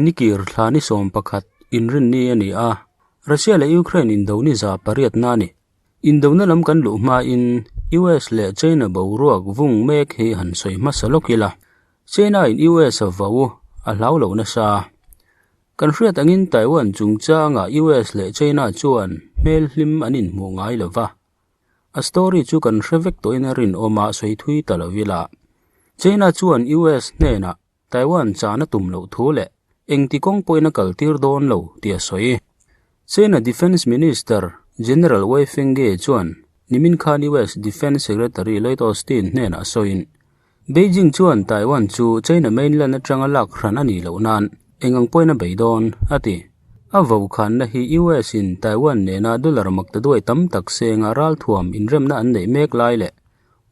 Nikir thla ni 11 inrinni a ni a, Russia leh Ukraine indoni 800na a ni. Indona lam kan luh hmain US leh China boruak vung mek hi han sawi hmasa lawk ila, China in US a vau a hlau lo nasa. Kan hriat angin Taiwan chungchangah US leh China chuan hmel hlim an inhmuh ngai lo va. A story chu kan hre vek tawhin a rinawm a sawi thui ta lo ila. China chuan US hnenah Taiwan chahna tum loh thu leh engti kawng pawhin a kaltir dawn lo tih a sawi. China Defence Minister General Wei Fenghe chuan nimin khan US Defence Secretary Lloyd Austin hnenah sawiin, Beijing chuan Taiwan chu China mainland atanga lak hran a nih loh nan eng ang pawhin a bei dawn, a ti. A vokhanna hi US in Taiwan nena dollar maktaduai tam tak senga ralthuam inremna an neih mek lai leh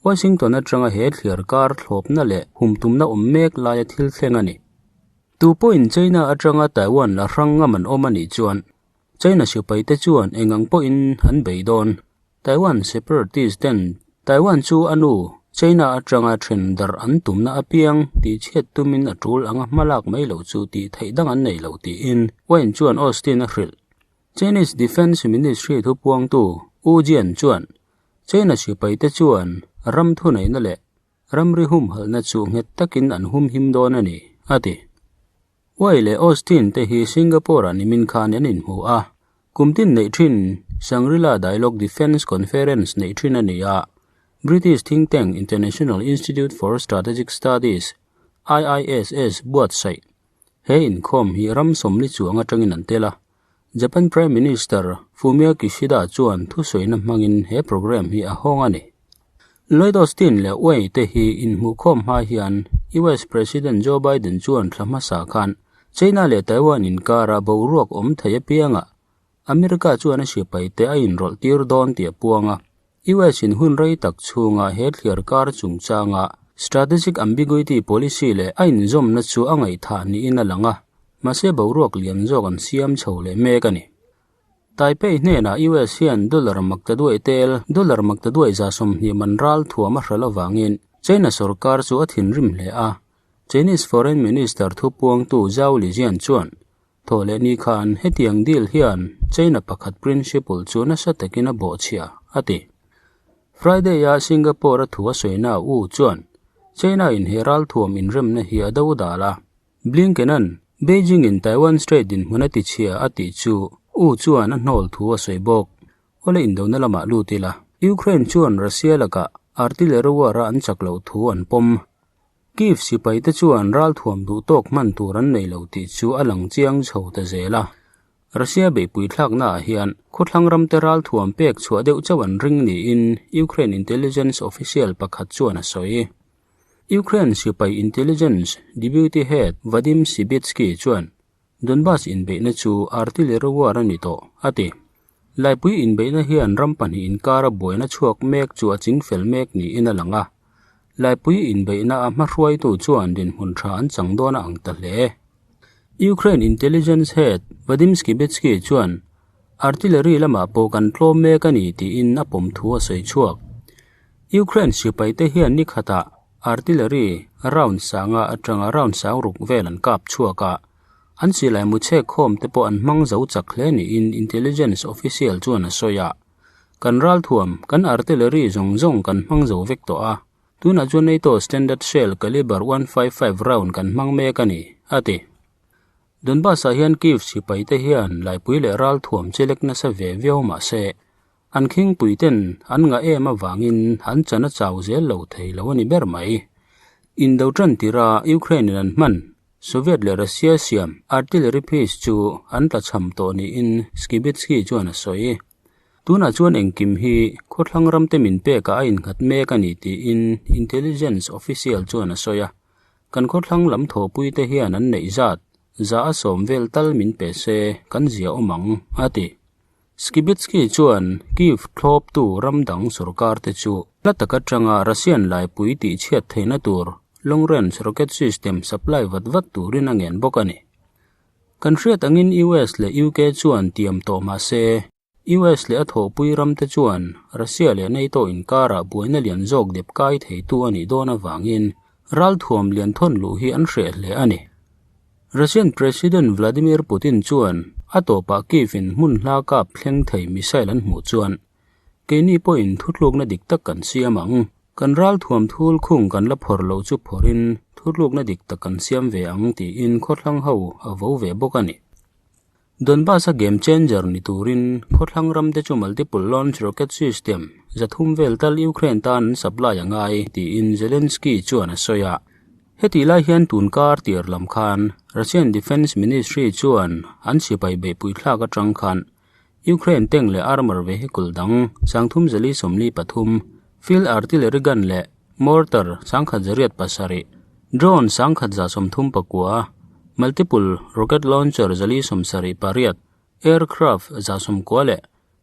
Washington atanga he thliar kar thlawpna leh humtumna awm mek laia thil thleng a ni. Tu pawhin China atanga Taiwan la hrang ngam an awm a nih chuan China sipaite chuan eng ang pawhin an bei dawn. Taiwan separatist ten Taiwan chu a nu China atanga then darh an tumna apiang tih chhiat tumin a tul anga hmalak mai loh chu tih theih dang an nei lo tiin Wayne chuan Austin a hrilh. Chinese Defence Ministry thupuangtu Wu Jian chuan China sipaite chuan ram thuneihna leh ramri humhalhna chu nghet takin an humhim dawn a ni, a ti. Wei leh Austin te hi Singapore-ah nimin khan an inhmu a, kum tin neih thin Shangri-La Dialogue Defence Conference neih thin a ni a, British think tank International Institute for Strategic Studies, IISS, buatsaih. He inkhawm hi ram sawmli chuang atangin an tel a, Japan Prime Minister Fumio Kishida chuan thusawiina hmangin he programme hi a hawng a ni. Lloyd Austin leh Wei te hi inhmuhkhawm hma hian US President Joe Biden chuan thla hmasa khan China leh Taiwan inkara boruak awm thei apiangah America chuan a sipai te a inrawlh tir dawn tih a puang a. US in hun rei tak chhunga he thliar kar chungchanga strategic ambiguity policy leh a inzawmna chu a ngaihthah niin a lang a, mahse boruak lian zawk an siam chho leh mek a ni. Taipei hnenah US hian dollar maktaduai tel dollar maktaduai 20 man ral thuam a hral avangin China sorkar chu a thinrim hle a, Chinese Foreign Minister thupuangtu Zhao Lijian chuan Thaw leh ni khan hetiang deal hian China pakhat principle chu nasa takin a bawhchhia, a ti. Friday-a Singapore-a thu a sawina Wu chuan China-in he ralthuam inremna hi a do dal a. Blinken-a'n Beijing-in Taiwan Strait dinhmun a tichhia a tih chu Wu chuan a hnawl thu a sawi bawk. Awle indona lamah lut ila, Ukraine chuan Russia lakah artillery war-a an chak loh thu an pawm. Kyiv sipaite chuan ralthuam duh tawk hman tur an nei lo tih chu a lang chiang chho ta zel a. Russia beihpui thlaknaah hian khawthlang ramte ralthuam pek chhuah deuh chauh an ring niin Ukraine intelligence official pakhat chuan a sawi. Ukraine sipai intelligence deputy head Vadim Sibitsky chuan Donbas inbeihna chu artillery war a ni tawh, a ti. Laipui inbeihna hian ram pahnih inkara buaina chhuak mek chu a chingfel mek niin a lang a. Laipui inbeihna a hmahruaitu chuan dinhmun tha an chang dawn a ang ta hle. Ukraine intelligence head Vadim Skibitsky chuan artillery lamah pawh kan tlawm mek a ni tiin a pawm thu a sawi chhuak. Ukraine sipaite hian ni khatah artillery round sanga atanga round sang ruk vel an kap chhuak a, an silai mu chhek khawm te pawh an hmang zo chak hle niin intelligence official chuan a sawi a. Kan ralthuam, kan artillery zawng zawng kan hmang zo vek tawh a, tunah chuan NATO standard shell caliber 155 round kan hmang mek a ni, a ti. Donbas-ah hian Kyiv sipaite hian laipui leh ralthuam chelek nasa ve viau mah se, An khingpuiten an ngah em avangin an chan a chau zel lo thei lo a ni ber mai. Indo tan tira Ukraine in an hman Soviet leh Russia siam artillery piece chu an tlachham tawh niin Skibitsky chuan a sawi. Tunah chuan engkim hi khawthlang ramte min pekah a innghat mek a ni tiin intelligence official chuan a sawi a. Kan khawthlang lam thawhpuite hian an neih zat za a sawm vel tal min pe se kan zia awm ang, a ti. Skibitsky chuan Kyiv thlawptu ram dang sorkar te chu hla tak atanga Russian laipui tihchhiat theihna tur long range rocket system supply vat vat turin a ngen bawk a ni. Kan hriat angin US leh UK chuan tiam tawh mah se, US leh a thawhpui ram te chuan Russia leh NATO inkarah buaina lian zawk dep kai theitu a nih dawn avangin ralthuam lian thawn luh hi an hreh hle a ni. Russian President Vladimir Putin chuan a tawpah Kyiv-in hmun hla kap thleng thei missile an hmuh chuan keini pawhin thutlukna dik tak kan siam ang. Kan ralthuam thul khung kan la phawrh loh chu phawrhin thutlukna dik tak kan siam ve ang tiin khawthlang ho a vo ve bawk a ni. Donbas-a game changer ni turin khawthlang ramte chu multiple launch rocket system 300 vel tal Ukraine tan an supply a ngai tiin Zelensky chuan a sawi a. Hetih lai hian tun kar tir lam khan Russian Defence Ministry chuan an sipai beihpui thlak atang khan Ukraine tank leh armour vehicle dang 3443, field artillery gun leh Mortar 1807, Drone 1139, Multiple Rocket Launcher 478, Aircraft 90 leh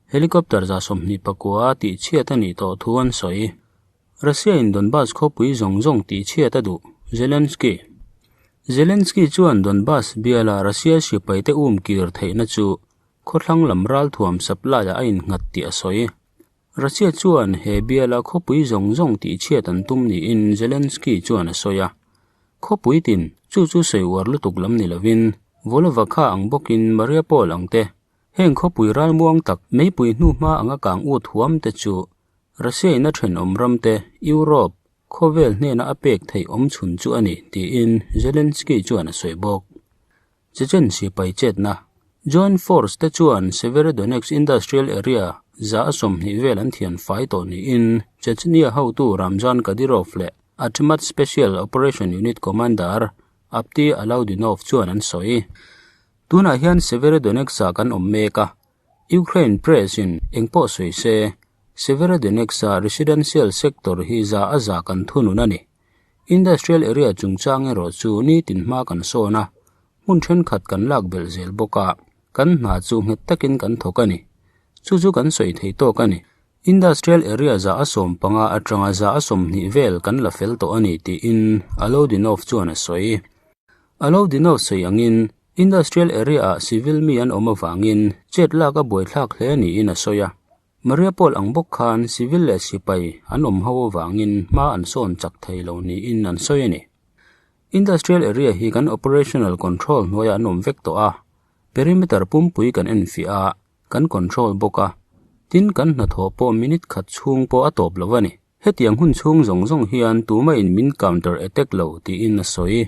Helicopter 29 tihchhiat a nih tawh thu an sawi. Russia-in Donbas khawpui zawng zawng tihchhiat a duh, Zelensky. Zelensky chuan Donbas biala Russia sipaite umkir theihna chu khawthlang lam ralthuam supply-ah a innghat tih a sawi. Russia chuan he biala khawpui zawng zawng tihchhiat an tum niin Zelensky chuan a sawi a. Khawpui tin, chu chu sawi uar lutuk lam ni lovin, Volnovakha ang bawkin Mariupol ang te, heng khawpui ralmuang tak meipui hnuhma anga kang ut huam te chu Russia-in a thenawm ram te, Europe, khawvel hnena a pek theih awm chhun chu a ni, tiin Zelensky chuan a sawi bawk. Chechen sipai chetna, Joint Force te chuan Severodonetsk Industrial Area 120 vel an thian fai tawh niin Chechnya hotu Ramzan Kadyrov leh Akhmat Special Operation Unit Commander Apti Alaudinov chuan an sawi. Tunah hian Severodonetsk-ah kan awm mek a, Ukraine Press in engpawh sawi se, Severodonetsk-a residential sector hi za a za kan thunun a ni. Industrial area chungchang erawh chu nitin hma kan sawn a, hmun thenkhat kan lak belh zel bawk a, kan hna chu nghet takin kan thawk a ni. Chu chu kan sawi thei tawk a ni. Industrial area 115 atanga 120 vel kan la fel tawh a ni tiin Alodinov chuan a sawi. Alodinov sawi angin Industrial area ah civil mi an awm avangin chet lak a buaithlak hle niin a sawi a. Mariupol ang bawk khan civil leh sipai an awm ho avangin hma an sawn chak thei lo niin an sawi a ni. Industrial area hi kan operational control hnuaiah an awm vek tawh a, perimeter pumpui kan enfiah a, kan control bawk a, tin kan hnathawh pawh minute khat chhung pawh a tawp lo a ni. Hetiang hun chhung zawng zawng hian tumahin min counter attack lo tiin a sawi.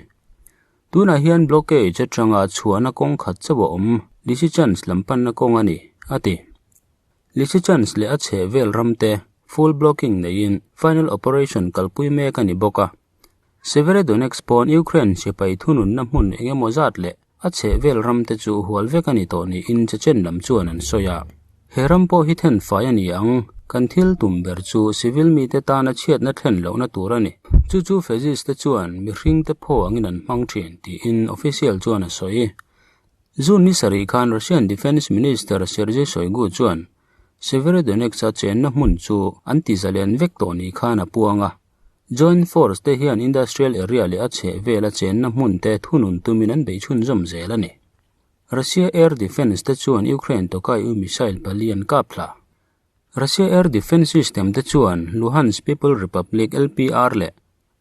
Tunah hian blockage atanga chhuahna kawng khat chauh a awm, Lysychansk lam panna kawng a ni, a ti. Lysychansk leh a chheh vel ramte full blocking neiin final operation kalpui mek a ni bawk a. Severodonetsk pawn Ukraine sipai thununna hmun eng emaw zat leh a chheh vel ramte chu hual vek a ni tawh niin Chechen lam chuan an sawi a. He ram pawh hi thenfai a ni ang, kan thil tum ber chu civil mite tana chhiatna thlen lohna tur a ni. Chu chu Fezis te chuan mihringte phaw angin an hmang thin tiin official chuan a sawi. June ni sarih khan Russian Defence Minister Sergei Shoigu chuan Severodonetsk-a chenna hmun chu an ti zalen vek tawh ni khan a puang a. Joint Force te hian industrial area leh a chhehvela chenna hmun te thunun tumin an bei chhunzawm zel a ni. Russia Air Defence te chuan Ukraine Tokai-U missile pali an kap thla. Russia Air Defence System te chuan Luhansk People Republic, LPR, leh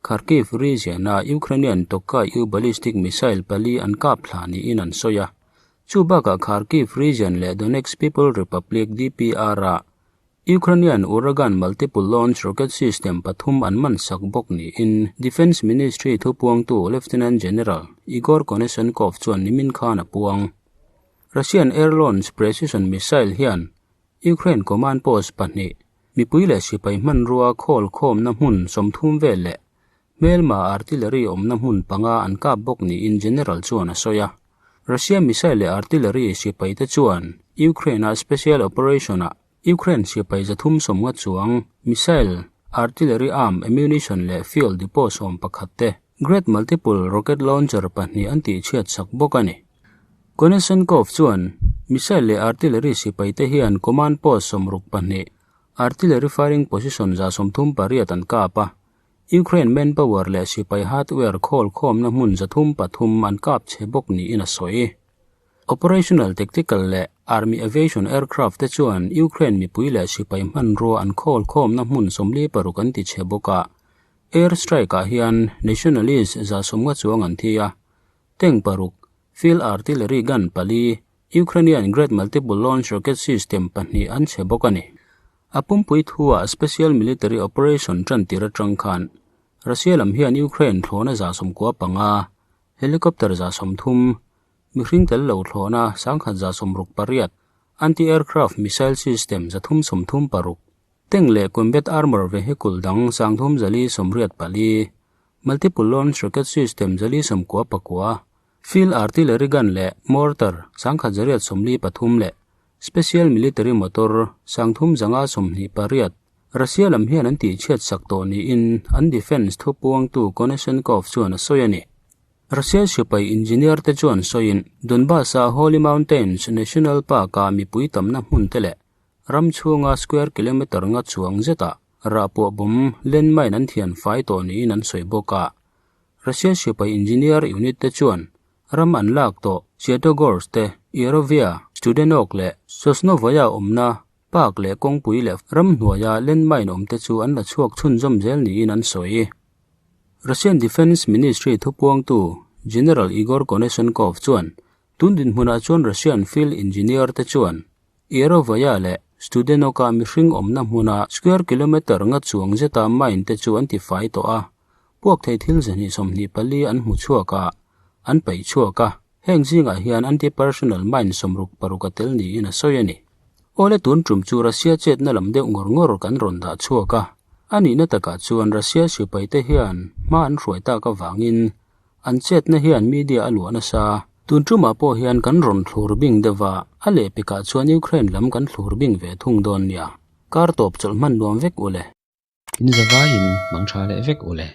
Kharkiv region-a Ukrainian Tokai-U ballistic missile pali an kap thla niin an sawi a. Chu bakah Kharkiv region leh Donetsk People Republic, DPR-a Ukrainian Uragan multiple launch rocket system pathum an man sak bawk niin Defence Ministry thupuangtu Lieutenant General Igor Konashenkov chuan nimin khan a puang. Russian air launch precision missile hian Ukraine command post pahnih Mipui leh sipai hmanrua khawl khawmna hmun 30 vel leh hmelma artillery awmna hmun panga an kap bawk niin General chuan a sawi a. Russia missile leh artillery sipaite chuan Ukraine-a special operation-ah Ukraine sipai 350 chuang missile, artillery arm, ammunition leh fuel depot 11 te Grad multiple rocket launcher pahnih an tihchhiat sak bawk a ni. Konashenkov chuan missile leh artillery sipaite hian command post 62, artillery firing position 138 an kap a, Ukraine manpower leh sipai hardware khawl khawmna hmun 303 an kap chhe bawk niin a sawi. Operational tactical leh army aviation aircraft te chuan Ukraine mipui leh sipai hmanrua an khawl khawmna hmun 46 an ti chhe bawk a, Air strike ah hian nationalist 150 chuang an thi a, tank paruk. Field Artillery Gun pali, Ukrainian Grad Multiple Launch Rocket System pahnih an chhe bawk a ni. A pumpui thu-ah Special Military Operation tan tir atang khan Russia lam hian Ukraine thlawhna 95, helicopter 30, mihring tel lo thlawhna 1168, anti-aircraft missile system 336, tank leh combat armor vehicle dang 3484, multiple launch rocket system 499, field artillery gun leh mortar 1843 leh special military motor 3528 Russia lam hian an tihchhiat sak tawh niin an defence thupuangtu Konashenkov chuan a sawi a ni. Russia sipai engineer te chuan sawiin Donbas-a Holy Mountains National Park-a mipui tamna hmun te leh ram chhunga square kilometre nga chuang zetah rahpuah bawm landmine an thian fai tawh niin an sawi bawk a. Russia sipai engineer unit te chuan ram an lak tawh Svyatogorsk te, Yarovia, Studenok leh Sosnovaya awmna park leh kawngpui leh ramhnuaia landmine awm te chu an la chhuak chhunzawm zel niin an sawi. Russian Defence Ministry thupuangtu General Igor Konashenkov chuan tun dinhmunah chuan Russian field engineer te chuan Yarovaya leh Studenok-a mihring awmna hmuna square kilometre nga chuang zeta mine te chu an tifai tawh a, puak thei thil 224 an hmu chhuak a, an paih chhuak a, heng zingah hian anti-personnel mine 66 a tel niin a sawi a ni. Awle tun tum chu Russia chetna lam deuh ngawr ngawr kan rawn dah chhuak a, a nihna takah chuan Russia sipaite hian hma an hruai tak avangin an chetna hian media a luah nasa. Tun tumah pawh hian kan rawn thlur bing deuh a, a lehpekah chuan Ukraine lam kan thlur bing ve thung dawn nia. Kar tawp chawlh hman nuam vek ule. In zavaiin mang tha leh vek ule.